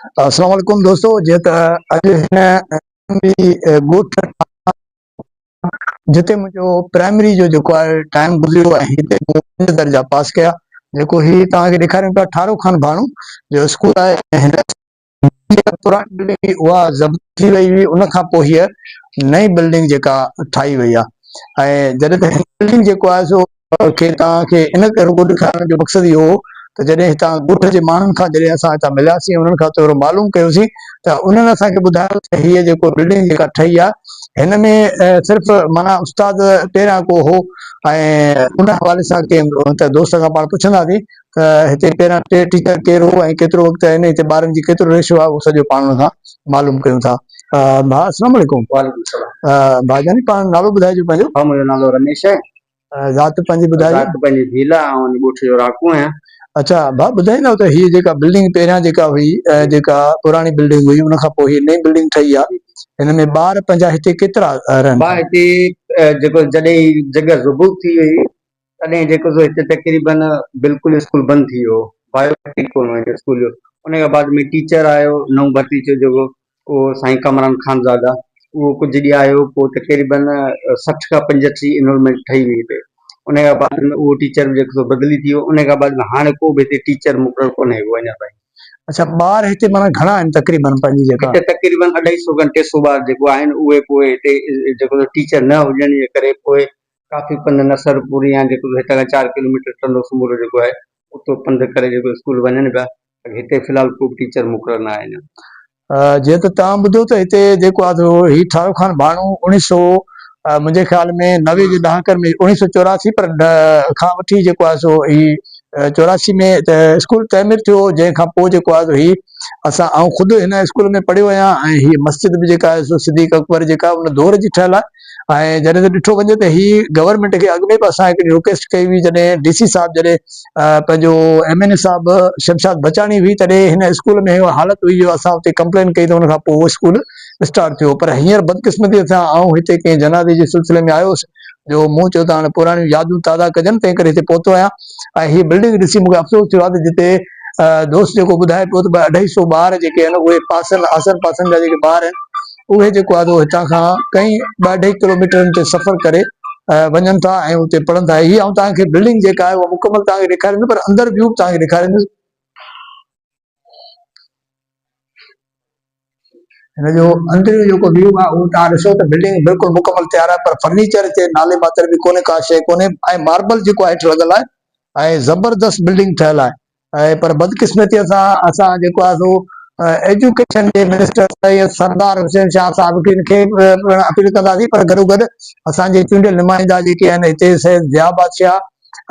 السلام عليڪم دوستو جيئن ته اڄ هن ڳوٺ جتي منهنجو پرائمري جو جيڪو آهي ٽائيم گذريو ۽ هتي مون پنج درجا پاس ڪيا جيڪو هي توهان کي ڏيکاريون پيا ٺارو خان ڀاڻو جو اسڪول آهي ۽ هن پراڻي بلڊنگ هئي اها ضبط ٿي وئي هئي ان کان پوء هيء نئين بلڊنگ جيڪا ٺاهي وئي آهي ۽ جڏهن ته هن بلڊنگ جيڪو آهي سو کي توهان کي ان ڪري رڳو ڏيکارڻ جو مقصد اهو هو ته جڏهن هتان ڳوٺ جي ماڻهن کان جڏهن اسان هتان ملياسين انهن کان ٿورو معلوم ڪيوسين ته انهن اسان کي ٻڌايو ته هيء جيڪو بلڊنگ جيڪا ٺهي آهي هن ۾ صرف معنيٰ استاد پهريان ڪو هو ۽ ان حوالي سان ڪنهن ته دوست کان پاڻ پڇنداسين ته هتي پهريان ٽيچر ڪير هو ۽ ڪيترو وقت آهن هتي ٻارن جي ڪيترو ريشو آهي اهو سڄو پاڻ ان کان معلوم ڪيون ٿا. ڀاء السلام عليڪم. وعليڪم السلام. ڀاء جاني پاڻ نالو ٻڌائجو پنهنجو. ڀاء منهنجو نالو رميش آهي. ذات پنهنجي ٻڌائجو. ذات پنهنجي ڀيل آهي آئون ان ڳوٺ جو رهاڪو آهيان. اڇا ڀاء ٻڌائيندؤ ته هي جيڪا بلڊنگ پهريان جيڪا هئي جيڪا پراڻي بلڊنگ هئي ان کان پوء هي نئين بلڊنگ ٺهي آهي هن ۾ ٻار پنهنجا هتي ڪيترا رهن ڀاء ٿا؟ هتي جيڪو جڏهن هي جڳهه ضبط ٿي وئي تڏهن جيڪو سو هتي تقريبن بلڪل اسڪول بند ٿي ويو هو بايو ميٽرڪ ڪونه هو هن اسڪول جو ان کان بعد ۾ ٽيچر آيو نئون ڀرتي ٿيو جيڪو اهو سائين ڪامران خانزاده اهو ڪجهه ڏينهن آيو پوء تقريبن 60 کان 65 جي انرولمينٽ ٺهي وئي هتي ان کان بعد ۾ اهو ٽيچر به جيڪو سو بدلي ٿي ويو ان کان بعد ۾ هاڻي ڪو به هتي ٽيچر مقرر ڪونهي ڪو اڃا تائين. اڇا ٻار هتي معنيٰ گهڻا آهن تقريبن پنهنجي جيڪا. هتي تقريبن اڍائي سو کن ٽي سو ٻار جيڪو آهن اهي پوء هتي جيڪو سو ٽيچر نه هجڻ جي ڪري پوء ڪافي پنڌ نصرپور يا جيڪو هتان کان چار ڪلوميٽر ٽنڊو سمورو جيڪو آهي اتو پنڌ ڪري جيڪو اسڪول وڃن پيا پر هتي في الحال ڪو به ٽيچر مقرر نه آهي اڃا. جيئن ته توهان ٻڌو ته هتي جيڪو آهي سو هي ٺارو خان ڀاڻو اوڻيهه سو منهنجي خيال ۾ 90 جي ڏهاڪن ۾ اوڻيهه سو چوراسي پر کان وٺي جيڪو آهي سو هي چوراسي ۾ ته اسڪول تعمير ٿيو جنهن کان پوء جيڪو آهي سو هي اسان آئون خود هن اسڪول ۾ پڙهيو آهيان ۽ هي مسجد به جيڪا آهي سو صديق اڪبر جيڪا ان دور جي ٺهيل آهي ۽ جڏهن ته ڏٺو وڃي ته هي گورنمينٽ کي اڳ ۾ به اسان هڪڙي رڪويسٽ ڪئي هئي جڏهن ڊي سي صاحب جڏهن پنهنجو ايم اين اي صاحب شمشاد بچاڻي هئي تڏهن هن اسڪول ۾ اها حالت هئي جو اسان اتي ڪمپلين ڪئي ته ان کان پوء اهو اسڪول اسٽارٽ ٿيو پر هينئر بدقسمتي سان آئون هتي ڪنهن جنازي جي سلسلي ۾ آيو هوس جو مون چيو ته هاڻي پراڻيون يادون تازا ڪجن تنهن ڪري هتي پهتو آهيان ۽ هي بلڊنگ ڏسي مون کي افسوس ٿيو آهي ته جتي دوست جيڪو ٻڌائي پيو ته اڍائي سو ٻار جيڪي آهن اهي پاسن آسن پاسن جا جيڪي ٻار آهن اهي جيڪو آهي سو هتان کان ڪئين ٻه اڍائي ڪلوميٽرن تي سفر ڪري وڃن ٿا ۽ اتي پڙهن ٿا هي آئون توهان کي بلڊنگ جيڪا آهي اها مڪمل توهان کي ڏيکاريندس پر اندر ويو به توهان کي ڏيکاريندس هن جو اندريون جيڪو ويو آهي اهو توهان ڏسو ته بلڊنگ بلڪل مڪمل تيار آهي پر فرنيچر تي نالي ماتر به ڪونهي ڪا شيء ڪونهي ۽ ماربل جيڪو آهي هيٺ لڳل آهي ۽ زبردست بلڊنگ ٺهيل آهي ۽ پر بدقسمتيء سان اسان جيڪو آهي سو ايجوڪيشن جي منسٽر سيد سردار حسين شاهه صاحب کي کي پڻ اپيل ڪنداسين پر گڏوگڏ اسان جي چونڊيل نمائندا جيڪي آهن هتي سيد ضياء بادشاهه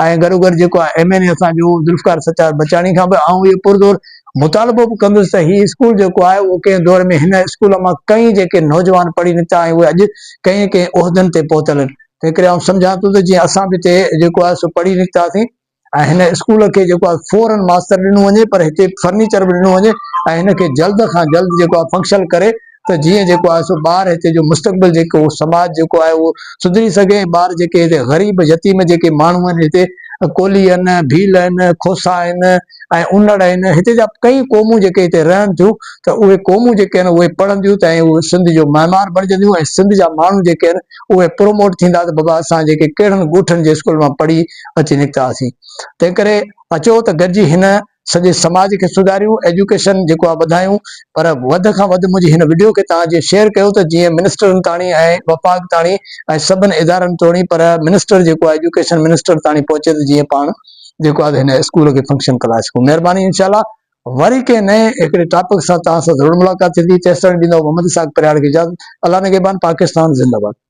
۽ گڏوگڏ جيڪو آهي ايم اين اي اسان جو ذوالفقار سچار بچاڻي کان به آئون اهو پرزور مطالبو به ڪندس ته هي اسڪول جيڪو آهي اهو ڪنهن دور ۾ هن اسڪول مان ڪئين جيڪي نوجوان پڙهي نڪتا ۽ اهي اڄ ڪئين ڪئين عهدن تي پهتل آهن تنهن ڪري آئون سمجهان ٿو ته جيئن اسان به هتي جيڪو آهي سو پڙهي نڪتاسين ۽ هن اسڪول کي جيڪو آهي فورن ماستر ڏنو وڃي پر هتي فرنيچر به ڏنو وڃي ۽ هن کي جلد کان جلد جيڪو آهي فنڪشنل ڪري ته جيئن جيڪو آهي سو ٻار هتي جو مستقبل جيڪو سماج جيڪو آهي اهو سڌري سگهي ۽ ٻار جيڪي هتي غريب يتيم جيڪي ماڻهو آهن هتي ڪولهي آهن ڀيل آهن کوسا آهن ۽ انڙ آهن هتي جا ڪئي قومون جيڪي هتي رهن ٿيون ته اهي قومون جيڪي آهن اهي پڙهنديون ته ۽ اهي سنڌ جو معمار بڻجنديون ۽ سنڌ جا ماڻهو جيڪي آهن اهي پروموٽ ٿيندا ته بابا اسان جيڪي ڪهڙن ڳوٺن جي اسڪول مان پڙهي اچي نڪتا هئاسين تنهن ڪري اچو ته گڏجي هن سڄي سماج کي سڌاريون ايجوڪيشن جيڪو آهي وڌايون پر وڌ کان وڌ منهنجي هن وڊيو کي توهان جي شيئر ڪيو ته جيئن منسٽرن تاڻي ۽ وفاق تاڻي ۽ سڀن ادارن توڻي پر منسٽر جيڪو آهي ايجوڪيشن منسٽر تاڻي پهچي ته جيئن پاڻ جيڪو آهي هن اسڪول کي فنڪشن ڪرائي سگهون مهرباني انشاء الله وري ڪنهن نئين هڪڙي ٽاپڪ سان توهان سان ضرور ملاقات ٿيندي تيستائين ڏيندو محمد اسحاق پرياڙ کي اجازت الله نگهبان پاڪستان زنده باد.